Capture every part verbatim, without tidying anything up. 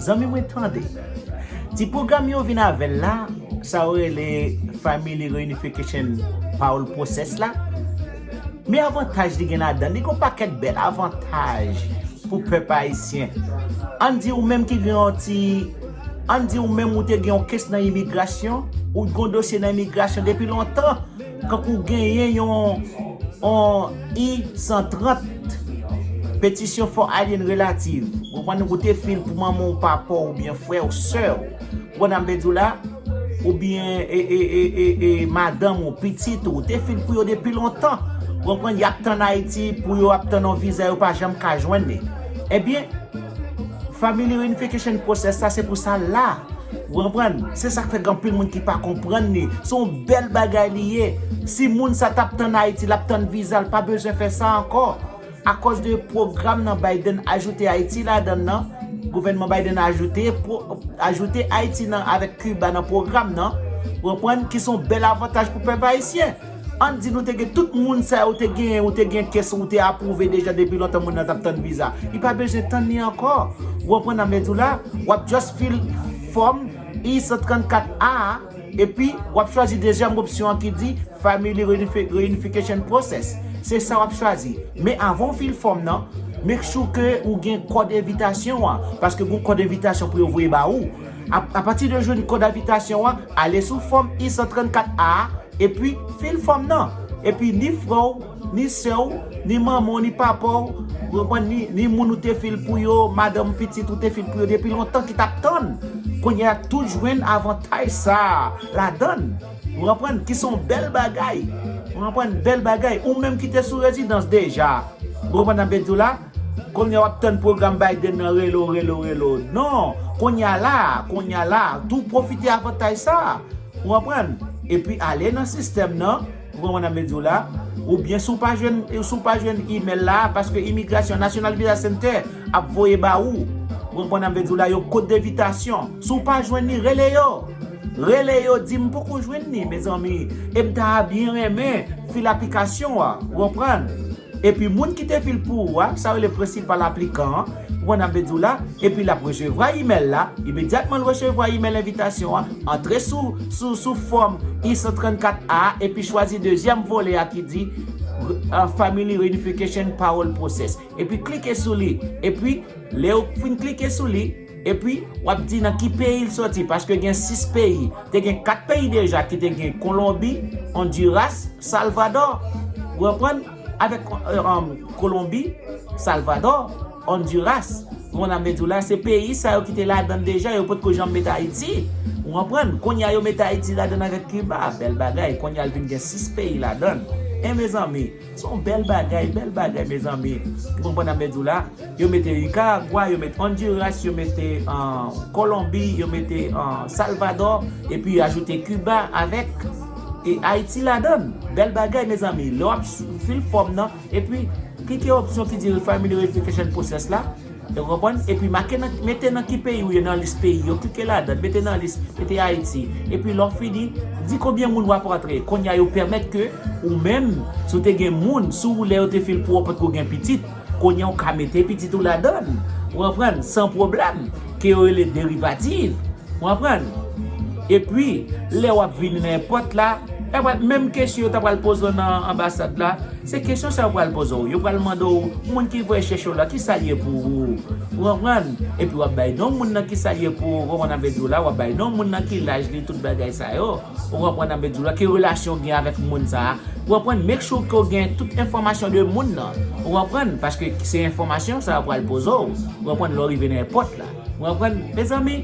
Zanmi mwen, tande. Ti pwogram yo vin avè l la, sa yo rele Family Reunification Parole Process la. Men avantaj li gen ladan, li gen yon pakèt bèl avantaj pou pèp ayisyen. Ann di ou menm ki gen yon ti, ann di ou menm ou te gen yon kes nan imigrasyon, ou gen yon dosye nan imigrasyon depi lontan, kankou genyen yon, yon I san trant, Petition for Alien Relative. Ou konprann, ou te fil pou manman ou, papa w, oubyen frè w, sè w. Ou konprann sa m vle di w la? Oubyen e, e, e, e, e madanm ou, pitit ou, ou te fil pou yo depi lontan. Ou konprann, y ap tann Ayiti pou yo ap tann yon viza, yo pa janm ka jwenn li. Ebyen, Family Reunification Process la, se pou sa l la. Ou konprann? Se sa k fè gen anpil moun ki pa konprann li. Se yon bèl bagay li ye. Si moun sa t ap tann Ayiti, l ap tann viza, l pa bezwen fè sa ankò. Akoz de pwogram nan Biden ajoute Ayiti ladan l nan, gouvènman Biden ajoute, pwo-, ajoute Ayiti nan avèk Kiba nan pwogram nan, ou konprann, ki se yon bèl avantaj pou pèp ayisyen. Ann di nou te gen tout moun sa yo, ou te gen, ou te gen kes, ou te apwouve deja depi lontan, moun nan t ap tann viza. Li pa bezwen tann li ankò. Ou konprann sa m vle di w la? W ap just fil fòm I san trannkat A a, epi w ap chwazi dezyèm opsyon an ki di Family Reunifi-, Reunification Process. Se sa w ap chwazi. Men avan w fil fòm nan, make sure ke ou gen kòd envitasyon an, paske gen kòd envitasyon pou yo voye ba ou. A, apati de jwenn kòd envitasyon an, ale sou fòm I san trannkat A a, epi fil fòm nan. Epi ni frè w, ni sè w, ni manman w, ni papa w, ou konprann, ni, ni moun ou te fil pou yo, madanm, pitit ou te fil pou yo depi lontan ki t ap tann. Kounye a tout jwenn avantaj sa a ladan l. Ou konprann? Ki se yon bèl bagay. Ou konprann? Bèl bagay. Ou menm ki te sou rezidans deja. Ou konprann sa m vle di w la? Kounye a w ap tann pwogram Biden nan rele w, rele w, rele w. Non. Kounye a la, kounye a la, tou pwofite avantaj sa a. Ou konprann? Epi ale nan sistèm nan, ou konprann sa m vle di w la? Oubyen si w pa jwenn, si w pa jwenn email la, paske imigrasyon, National Visa Center ap voye ba ou. Ou konprann sa m vle di w la? Yon kòd envitasyon. Si w pa jwenn li, rele yo. Rele yo, di m poko jwenn li, mezanmi. E m ta byen renmen fil aplikasyon an. Ou konprann? Epi moun ki te fil pou ou a, sa yo rele prensipal aplikan an, ou konn sa m vle di w la, epi l ap resevwa imèl la, imedyatman l resevwa imèl envitasyon an, antre sou, sou, sou fòm I san trannkat A a, epi chwazi dezyèm volè a ki di, uh, Family Reunification Parole Process. Epi klike sou li, epi lè w fin klike sou li, epi w ap di nan ki peyi l soti, paske gen sis peyi. Te gen kat peyi deja ki te gen Kolonbi, Ondiras, Salvadò. Ou konprann? Avèk, euh, um, Kolonbi, Salvadò, Ondiras. Ou konn sa m vle di w la, se peyi sa yo ki te ladan l deja, yo potko janm met Ayiti. Ou konprann? Kounye a yo met Ayiti ladan l avèk Kiba. Bèl bagay. Kounye a l vin gen sis peyi ladan l. E mezanmi, se yon bèl bagay, bèl bagay, mezanmi. Ou konprann sa m vle di w la? Yo mete Nikaragwa, yo mete Ondiras, yo mete, uh, Kolonbi, yo mete, uh, Salvadò, epi yo ajoute Kiba avèk, e, Ayiti ladan l. Bèl bagay, mezanmi. Lè w ap s-, fil fòm nan, epi klike opsyon ki di Family Reunification Process la, ou konprann? Epi make nan, mete nan ki peyi w ye nan lis peyi yo, klike ladan l, mete nan lis, mete Ayiti. Epi lè w fini, di konbyen moun w ap rantre. Kounye a yo pèmèt ke ou menm, si w te gen moun, si w lè yo te fil pou ou potko gen pitit, kounye a w ka mete pitit ou ladan l. Ou konprann? San pwoblèm. Ke yo rele derivativ. Ou konprann? Epi, lè w ap vini nan èpòt la, èpòt menm kesyon yo ta pral poze w nan anbasad la, se kesyon sa yo pral poze w. Yo pral mande w, moun ki voye chèche w la, ki sa l ye pou ou? Ou konprann? Epi w ap bay non moun nan ki sa l ye pou ou, ou konprann sa m vle di w la, w ap bay non moun nan ki laj li, tout bagay sa yo. Ou konprann sa m vle di w la, ki relasyon w gen avèk moun sa a. Ou konprann? Make sure ke w gen tout enfòmasyon de moun nan. Ou konprann? Paske se enfòmasyon sa yo pral poze w. Ou konprann? Lè w rive nan èpòt la. Ou konprann? Mezanmi,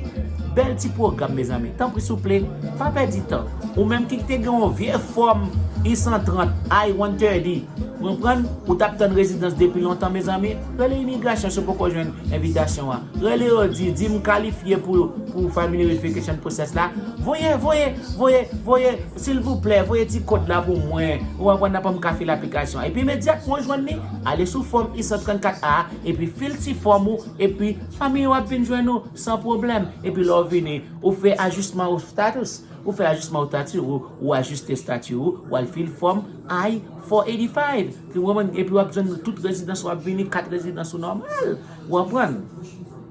bèl ti pwogram, mezanmi. Tanpri, souple, pa pèdi tan. Ou menm ki te gen yon vye fòm I san trant, I one thirty, ou konprann? Ou t ap tann rezidans depi lontan, mezanmi. Rele imigrasyon si w poko jwenn envitasyon an. Rele yo, di, di m kalifye pou, pou Family Reunification Process la. Voye, voye, voye, voye, silvouplè, voye ti kòd la pou mwen. Ou konprann, nan pa m ka fil aplikasyon. Epi imedyatman w jwenn li, ale sou fòm I san trannkat A, epi fil ti fòm ou, epi fanmi w ap vin jwenn ou san pwoblèm. Epi lè w vini, ou fè ajistman ou status. Ou fè ajistman ou estati, ou, ou ajiste estati ou, ou al fil fòm I four eighty-five. Ou konprann? Epi w ap jwenn tout rezidans, w ap vini kat rezidans ou nòmal. Ou konprann?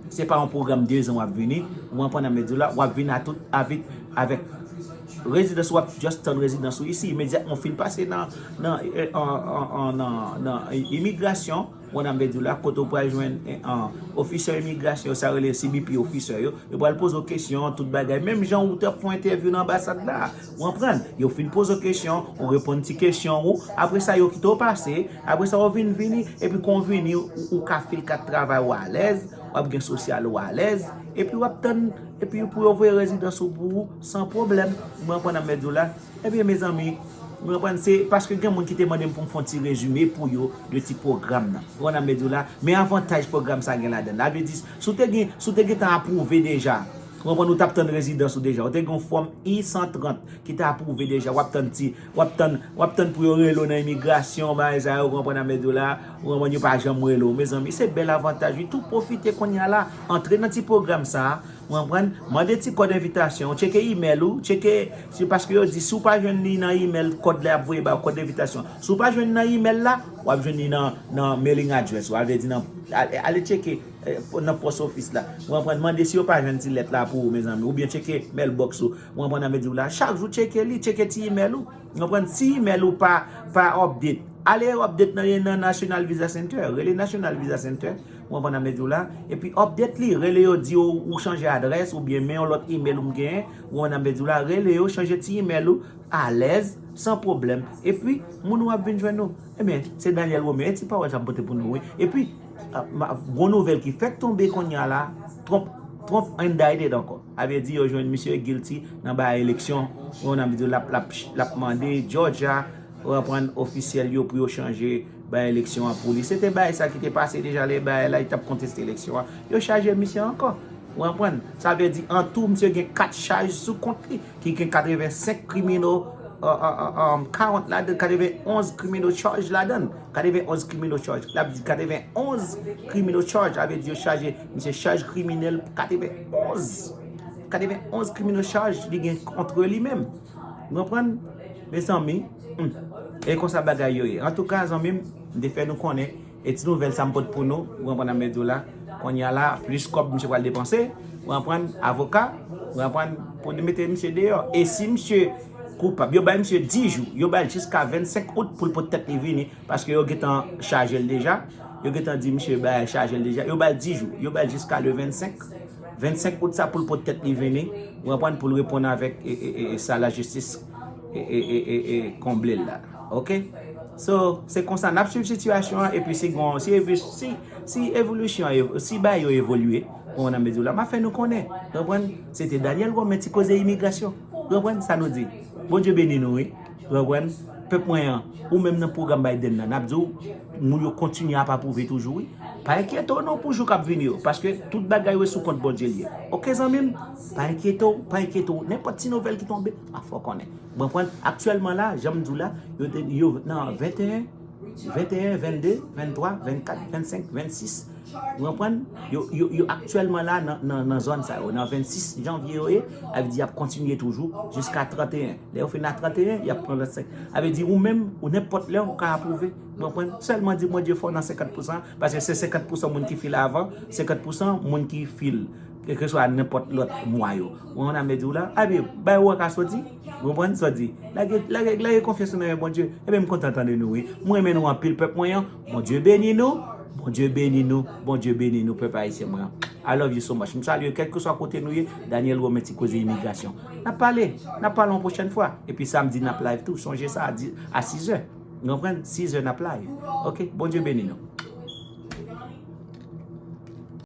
Se pa yon pwogram de zan w ap vini, ou konprann sa m vle di w la, w ap vini a tout avèk, avèk rezidans ou, w ap just tann rezidans ou isi. Imedyatman w fin pase nan, nan, eh, an, an, an, nan, nan imigrasyon, ou konprann sa m vle di w la, kote w pral jwenn, eh, an, ofisè imigrasyon, sa yo rele C B P ofisè yo, yo pral poze w kesyon, tout bagay. Menm jan ou t ap fè yon entèvyou nan anbasad la, ou konprann? Yo fin poze w kesyon, ou reponn ti kesyon ou, apre sa yo kite w pase, apre sa w vin vini, epi kon w vini, ou, ou ka fil kat travay ou alèz, w ap gen sosyal ou alèz, epi w ap tann, epi pou yo voye rezidans ou pou ou san pwoblèm. Ou konprann sa m vle di w la? Ebyen, mezanmi, ou konprann, se paske gen moun ki te mande m pou m fè yon ti rezime pou yo de ti pwogram nan. Ou konprann sa m vle di w la? Men avantaj pwogram sa gen ladan l. Sa vle di, si w te gen, si w te gentan apwouve deja, ou konprann, ou t ap tann rezidans ou deja, ou te gen yon fòm I san trant ki te apwouve deja, w ap tann ti, w ap tann, w ap tann pou yo rele w nan imigrasyon, bagay sa yo, ou konprann sa m vle di w la, ou konprann, yo pa janm rele w. Mezanmi, se bèl avantaj, wi, tou pwofite kounye a la, antre nan ti pwogram sa a, ou konprann, mande ti kòd envitasyon, tcheke imèl ou, tcheke, se paske yo di, si w pa jwenn li nan imèl, kòd la y ap voye ba w, kòd envitasyon. Si w pa jwenn nan imèl la, w ap jwenn li nan, nan mailing address ou, sa vle di nan, ale, ale tcheke, eh, nan post office la. Ou konprann, mande si yo pa jwenn ti lèt la pou ou, mezanmi, oubyen tcheke mailbox ou. Ou konprann sa m vle di w la? Chak jou tcheke li, tcheke ti imèl ou. Ou konprann, si imèl ou pa, pa update, ale update nan, nan National Visa Center, rele National Visa Center. Ou konprann sa m vle di w la? Epi update li, rele yo, di yo ou chanje adrès oubyen men yon lòt imèl ou m genyen. Ou konprann sa m vle di w la? Rele yo, chanje ti imèl ou, alèz, san pwoblèm. Epi, moun ou ap vin jwenn ou. Ebyen, se Daniel Romain, e ti pawòl sa m pote pou nou, wi. Epi, ah, ma, gwo nouvèl ki fèk tonbe kounye a la, Trump, Trump indicted ankò. Sa vle di yo jwenn misye guilty nan bagay eleksyon. Ou konprann sa m vle di w, l ap, l ap, l ap mande Georgia, ou konprann, ofisyèl yo pou yo chanje bagay eleksyon an pou li. Se te bagay sa ki te pase deja, lè bagay la, li t ap konteste eleksyon an. Yo chaje misye ankò. Ou konprann? Sa vle di, an tou, misye gen kat chaj sou kont li, ki gen katrevensenk criminal, uh, uh, uh, um, count ladan, katrevenonz criminal charge ladan. Katrevenonz criminal charge. L ap di katrevenonz criminal charge, sa vle di yo chaje misye chaj kriminèl katrevenonz. Katrevenonz criminal charge li gen kont li menm. Ou konprann? Mezanmi, hmm, e konsa bagay yo ye. Antouka, zanmi m, m te fè nou konnen, e ti nouvèl sa m pote pou nou, ou konprann sa m vle di w la. Kounye a la, plis kòb misye pral depanse, ou konprann, avoka, ou konprann, pou mete misye deyò. E si misye koupab, yo bay misye dis jou, yo bay l jiska vennsenk out pou l pot tèt li vini, paske yo gentan chaje l deja, yo gentan di misye bay chaje l deja, yo bay l dis jou, yo bay l jiska le vennsenk, vennsenk out sa pou l pot tèt li vini, ou konprann, pou l reponn avèk, e, e, e, e sa lajistis, e, e, e, e, e konble l la. Oke? So, se konsa n ap swiv sitiyasyon an, epi si gon, si evi-, si, si evolisyon an ev-, si bagay yo evolye, ou konprann sa m vle di w la, m ap fè nou konnen. Ou konprann? Se te Daniel Romain, ti koze imigrasyon. Ou konprann sa nou di? Bondye beni nou, wi. Ou konprann? Pèp mwen an, ou menm nan pwogram Biden nan, n ap di w, moun yo kontinye ap apwouve toujou, wi. Pa enkyete w non pou jou k ap vini yo, paske tout bagay yo sou kont Bondye l ye. Oke, zanmi m? Pa enkyete w, pa enkyete w. Nenpòt ti nouvèl ki tonbe, m ap fè w konnen. Ou konprann? Aktyèlman la, jan m di w la, yo te, yo nan venteyen, venteyen, vennde, venntwa, vennkat, vennsenk, vennsis. Ou konprann? Yo, yo, yo aktyèlman la nan, nan, nan zòn sa yo. Nan vennsis janvye yo ye, sa vle di y ap kontinye toujou jiska tranteyen. Lè yo fin a tranteyen, y ap pran vennsenk. Sa vle di ou menm, ou nenpòt lè, ou ka apwouve. Ou konprann? Sèlman di Bondye fò nan senkant pousan, paske se senkant pousan moun ki fil avan, senkant pousan moun ki fil kèlkeswa nenpòt lòt mwa yo. Ou konprann sa m vle di w la? Ebyen, bay ou an ka soti. Ou konprann sa w di? Lage, lage, lage konfyans ou nan men Bondye. Ebyen, m kontan tande nou, wi. Mwen renmen nou anpil, pèp mwen an. Bondye beni nou. Bondye beni nou. Bondye beni nou, pèp ayisyen mwen an. I love you so much. M salye kèlkeswa kote nou ye. Daniel Romain, ti koze imigrasyon. N ap pale. N ap pale yon pwochèn fwa. Epi samdi, n ap live tou. Sonje sa, a di, a sizè. Ou konprann? Sizè n ap live. Oke? Bondye beni nou.